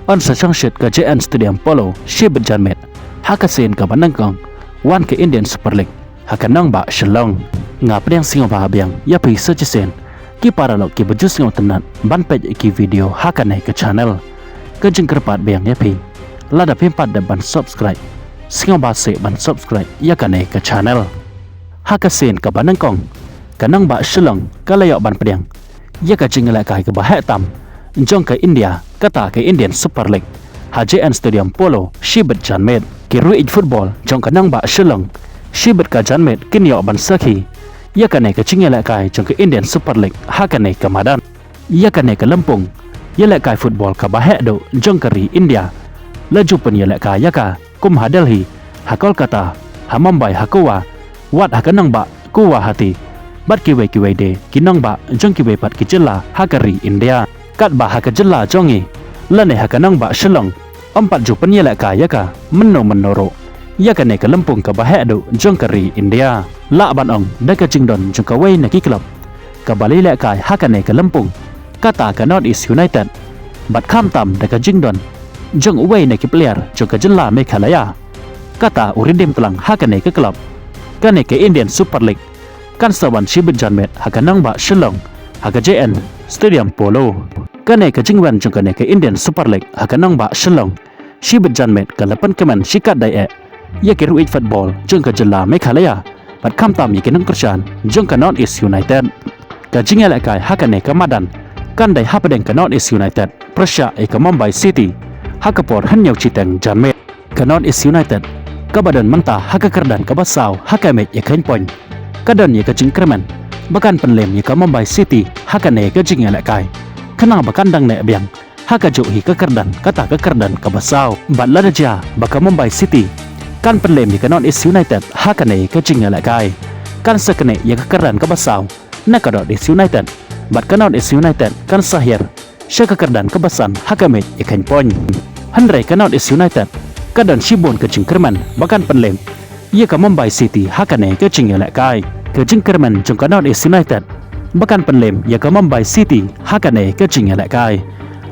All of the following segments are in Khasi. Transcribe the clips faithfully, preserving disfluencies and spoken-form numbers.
Yn sa shong shit ka J N Stadium Polo shibit janmiet ha ka sien kaba nyngkong wan ka Indian Super League ha ka nongbah Shillong. Nga pdiang sngewbha biang ïa phi sa shisien ki paralok kiba ju sngewtynnat ban peit ïa ki video ha kane ka channel. Ka jingkyrpad biang ïa phi, lada phim pat dep ban subscribe, sngewbha seh ban subscribe ïa kane ka channel. Ha ka sien kaba nyngkong, ka nongbah Shillong ka la ïoh ban pdiang ïa ka jingïalehkai kaba heh tam jong ka India, kata ka Indian Super League ha J N Stadium Polo shibit janmiet. Ki riew ïeit football jong ka nongbah Shillong shibit ka janmiet kin ïoh ban sakhi ïa kane ka jingïalehkai jong ka Indian Super League ha kane ka madan. Ïa kane ka lympung ïalehkai football kaba heh duh jong ka ri India la ju pynïalehkai ïa ka kum ha Delhi, ha Kolkata, ha Mumbai, ha Goa, wat ha ka nongbah Guwahati bad kiwei kiwei de ki nongbah jong kiwei pat ki jylla ha ka ri India. Katba ha ka jylla jong ngi lane ha ka nongbah Shillong ym pat ju pynïalehkai ïa ka mynno mynno ruh. Ïa kane ka lympung kaba heh duh jong ka ri India, lah ban ong da ka jingdon jong kawei na ki club kaba la ïalehkai ha kane ka lympung, kata ka North East United, bad khamtam da ka jingdon jong uwei na ki player jong ka jylla Meghalaya, kata u riddim tlang ha kane ka club. Kane ka Indian Super League kan sa wan shibit janmiet ha ka nongbah Shillong ha ka J N Stadium Polo. Kane ka jingwan jong kane ka Indian Super League ha ka nongbah Shillong shibit janmiet ka la pynkmen shikatdei eh ïa ki riew ïeit football jong ka jylla Meghalaya bad khamtam ïa ki nongkyrshan jong ka North East United. Ka jingïalehkai ha kane ka madan kan dei hapdeng ka North East United pyrshah ïa ka Mumbai City ha ka por hynñiew shiteng janmiet. Ka North East United kaba don mynta ha ka kyrdan kaba saw ha ka miej ïa kheiñ point ka don ïa ka jingkyrmen ba kan pynlem ïa ka Mumbai City ha kane ka jingïalehkai, khnang ba kan dang neh biang ha kajuh hi ka kyrdan, kata ka kyrdan kaba saw. Bad lada jia ba ka Mumbai City kan pynlem ïa ka North East United ha kane ka jingïalehkai, kan sa knieh ïa ka kyrdan kaba saw na ka North East United, bad ka North East United kan sa hiar sha ka kyrdan kaba san ha ka miej ïa kheiñ point. Hynrei ka North East United ka don shibun ka jingkyrmen ba kan pynlem ïa ka Mumbai City ha kane ka jingïalehkai. Ka jingkyrmen jong ka North East United ba kan pynlem ïa ka Mumbai City ha kane ka jingïalehkai,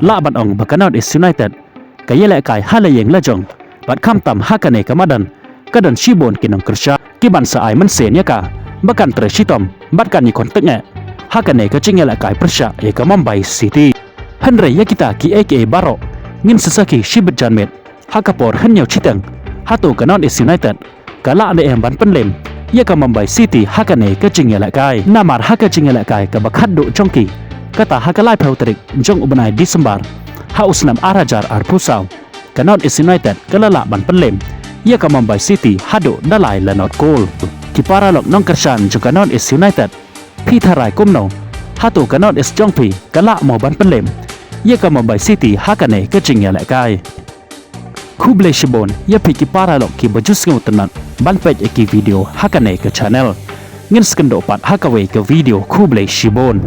lah ban ong ba ka North East United ka ïalehkai ha la ïing la jong bad khamtam ha kane ka madan ka don shibun ki nongkyrshan kiban sa ai mynsiem ïa ka ba kan trei shitom bad kan ïakhun tyngeh ha kane ka jingïalehkai pyrshah ïa ka Mumbai City. Hynrei ïa kita kiei kiei baroh ngin sa sakhi shibit janmiet ha ka por hynñiew shiteng, hato ka North East United ka lah ne em ban pynlem ïa ka Mumbai City ha kane ka jingïalehkai. Namar ha ka jingïalehkai kaba khatduh jong ki, kata ha ka laiphew tarik jong u bnai December ha u snem ar hajar arphew saw, ka North East United ka la lah ban pynlem ïa ka Mumbai City haduh da lai la nod goal. Ki paralok nongkyrshan jong ka North East United, phi tharai kumno? Hato ka North East jong phi ka lah mo ban pynlem ïa ka Mumbai City ha kane ka jingïalehkai? Khublei shibun ïa phi ki paralok kiba ju sngewtynnat ban peit ïa ki video ha kane ka channel. Ngin sa kynduh pat ha kawei ka video, khublei shibun.